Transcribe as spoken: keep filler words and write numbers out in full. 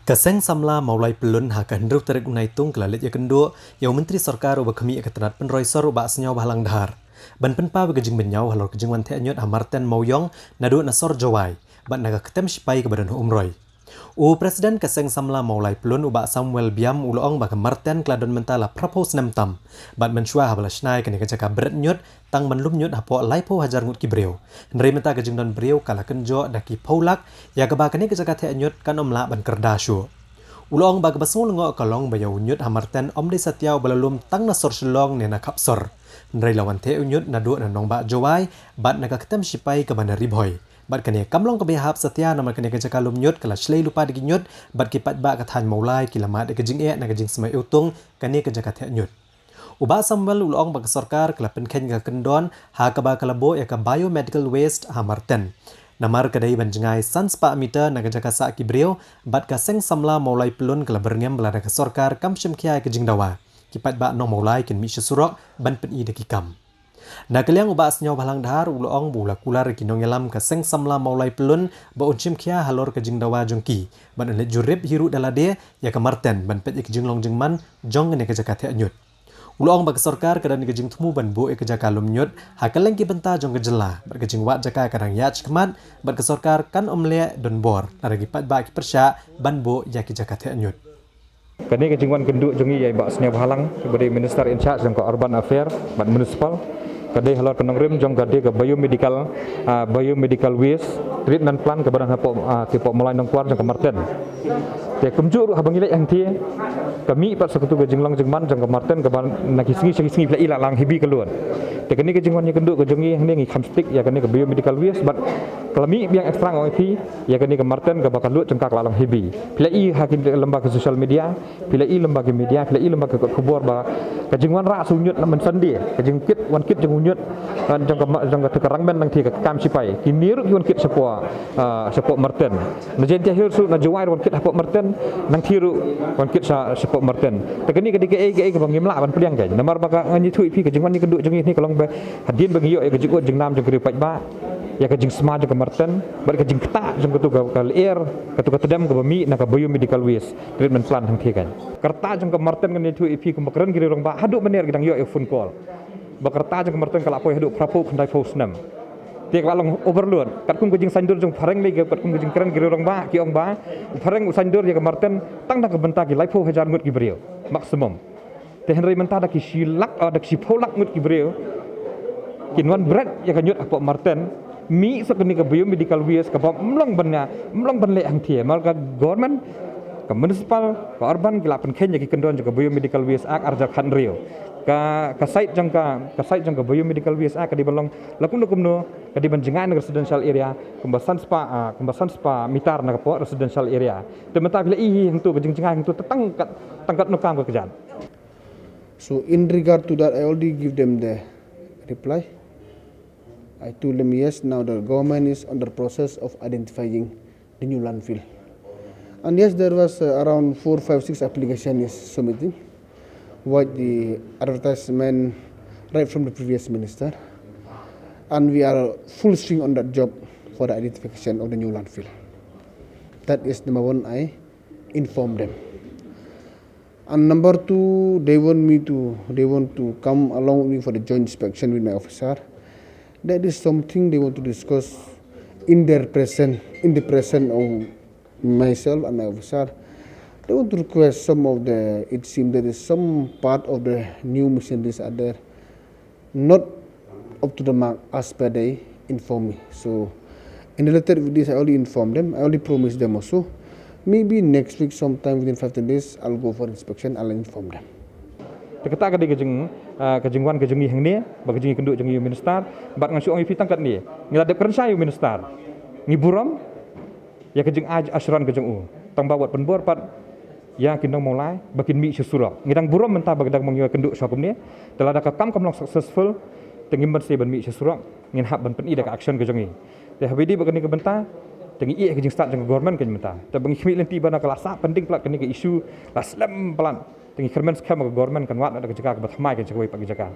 Ka Seng Samla Mawlai Pyllun ha ka hynriew tarik u Naitung ka la leit ïakynduh ïa u Myntri Sorkar uba khmih ïa ka tnat pynroi sor u Bah Sniawbhalang Dhar ban pynpaw ïa ka jingbynñiaw halor ka jingwan theh ñiut ha Marten Mawiong naduh na sor Jowai bad na ka ktem shipai kaba don ha Umroi. U President ka Seng Samla Mawlai Pyllun u Bah Samuel Biam u la ong ba ka Marten ka la don mynta la phraphew snem tam bad mynshuwa haba la shna ïa kane ka jaka bret ñiut tang ban lum ñiut hapoh laiphew hajar ngut ki briew. Hynrei mynta ka jingdon briew ka la kynjoh da ki phew lak, ïa kaba kane ka jaka theh ñiut kan ym lah ban kyrda shuh. U la ong ba kaba sngew lyngngoh ka long ba ïa u ñiut ha Marten ym dei satia uba la lum tang na sor Shillong ne na khap sor. Hynrei la wan theh u ñiut naduh na nongbah Jowai bad na ka ktem shipai kaba na Ri Bhoi. Bad kane kam long kaba ïahap satia namar kane ka jaka lum ñiut ka la shlei lypa da ki ñiut bad ki paidbah ka thaiñ Mawlai ki la mad ïa ka jingeh na ka jingsma iwtung kane ka jaka theh ñiut. U Bah Samuel u la ong ba ka sorkar ka la pynkheiñ ka kyndon ha kaba ka la buh ïa ka biomedical waste ha Marten. Namar ka dei ban jngai san spah meter na ka jaka sah ki briew bad ka Seng Samla Mawlai Pyllun ka la byrngem ba lada ka sorkar kam shim khia ïa ka jingdawa, ki paidbah nong Mawlai kin mih sha surok ban pyni da ki kam. Na ka liang u Bah Sniawbhalang Dhar u la ong ba u la kular ïa ki nongïalam ka Seng Samla Mawlai Pyllun ba un shim khia halor ka jingdawa jong ki bad un leit jurip hi ruh da lade ïa ka Marten ban peit ïa ka jinglong jingman jong kane ka jaka theh ñiut. U la ong ba ka sorkar ka don ïa ka jingthmu ban buh ïa ka jaka lum ñiut ha kylleng ki bynta jong ka jylla bad ka jingwad jaka ka dang ïaid shakhmat bad ka sorkar kan ym leh donbor lada ki paidbah ki pyrshah ban buh ïa ki jaka theh ñiut. Kane ka jingwan kynduh jong ngi ïa i Bah Sniawbhalang, ba dei Minister in charge jong ka Urban Affair bad Municipal, ka dei halor ka nongrim jong ka dei ka biomedical, ah, biomedical waste treatment plant kaba dang hapoh, ah, hapoh Mawlai Nongkwar jong ka Marten. Te kumjuh ruh haba ngi leit hangthie, ka mih pat sa katu ka jinglong jingman jong ka Marten kaba na ki sngi sha ki sngi phi la i la lang heavy ka lut. Te kane ka jingwan ïakynduh ka jong ngi hangne ngi kham stick ïa kane ka biomedical waste bad ka la mih biang extra nga ong ïa phi ïa kane ka Marten kaba ka lut jong ka ka la long heavy. Phi la i ha ki lem bad ka social media, phi la i lem bad ki media, phi la i lem bad ki kot khubor ba ka jingwan rah sa u ñiut na mynsan de, ka jingkit wan kit jong u ñiut, ah, jong ka ma-, jong ka tu ka rangmen nangthie ka kam shipai. Kine ruh ki wan kit shapoh, ah, shapoh Marten. Na Jaintia Hills ruh na Jowai ruh wan kit hapoh Marten, nangthie ruh wan kit sha, shapoh Marten. Te kane ka dei kaei kaei kaba ngim lah ban pdiang kein. Namar ba ka ngan ïathuh ïa phi ka jingwan ïakynduh jong ngi hangne ka long ba hadien ba ngi ïoh ïa ka jingud jingnam jong ka ri paidbah, ïa ka jingsma jong ka Marten bad ka jingktah jong katu ka, ka lyer, katu ka tdem kaba mih na ka biomedical waste treatment plant hangthie kein. Ka rta jong ka Marten ngan ïathuh ïa phi kumba kren ki rangbah haduh mynne ki dang ïoh ïa phone call ba ka rta jong ka Marten ka la poi haduh phraphew khyndaiphew snem. Te ka la long overload. Katkum ka jingsaiñdur jong phareng lei, katkum ka jingkren ki rangbah, ki ong ba phareng u saiñdur ïa ka Marten tang da ka bynta ki laiphew hajar ngut ki briew maximum. Te hynrei mynta da ki shi lak, ah, da ki shiphew lak ngut ki briew kin wan bret ïa ka ñiut hapoh Marten, mih sa kane ka biomedical waste kaba ym long ban ïa, ym long ban leh hangthie. Namar ka government, ka municipal, ka urban ki la pynkheiñ ïa ki kyndon jong ka Biomedical Waste Act ar hajar khathynriew. Ka, ka site jong ka, ka site jong ka Biomedical Waste Act ka dei ban long la kumno kumno, ka dei ban jngai na ka residential area kumba san spah, ah, kumba san spah meter na ka pdeng residential area. Te mynta phi la i hi hangto ka jingjngai hangto te tang kat, tang katno kam ka kjat. So in regard to that, I already give them the reply. I told them, yes, now the government is under process of identifying the new landfill. And yes, there was, uh, around four, five, six application is submitting, what the advertisement right from the previous minister. And we are full swing on that job for the identification of the new landfill. That is number one, I inform them. And number two, they want me to, they want to come along with me for the joint inspection with my officer. That is something they want to discuss in their present, in the presence of myself and my officer. They want to request some of the, it seems there is some part of the new machineries are there, not up to the mark as per they inform me. So, in related with this, I already informed them, I already promised them also. Maybe next week, sometime within five, ten days, I'll go for inspection, I'll inform them. Te kata ka dei ka jing, ah, ka jingwan ka jong ngi hangne, bad ka jingïakynduh jong ngi ïa u minister, bad ngan shu ong ïa phi tang katne. Ngi la dep kren shai ïa u minister. Ngi burom ïa ka jingai ashran ka jong u. Tang ba wat pynbor pat ïa ki nong Mawlai ba kin mih sha surok. Ngi dang burom mynta ba ki dang mong ïakynduh sha kumne. Te lada ka kam kam long successful, te ngim banse ban mih sha surok, ngin hap ban pyni da ka action ka jong ngi. Te haba ïadei bad kane ka bynta, te ngi ïeh ka jingstad jong ka government ka mynta. Te ba ngi khmih lynti ba na ka la sah pending palat kane ka issue, la slem palat. Te ngi kyrmen skhem ba ka government kan wad da ka jaka kaba thymmai kan sha kawei pat ka jaka.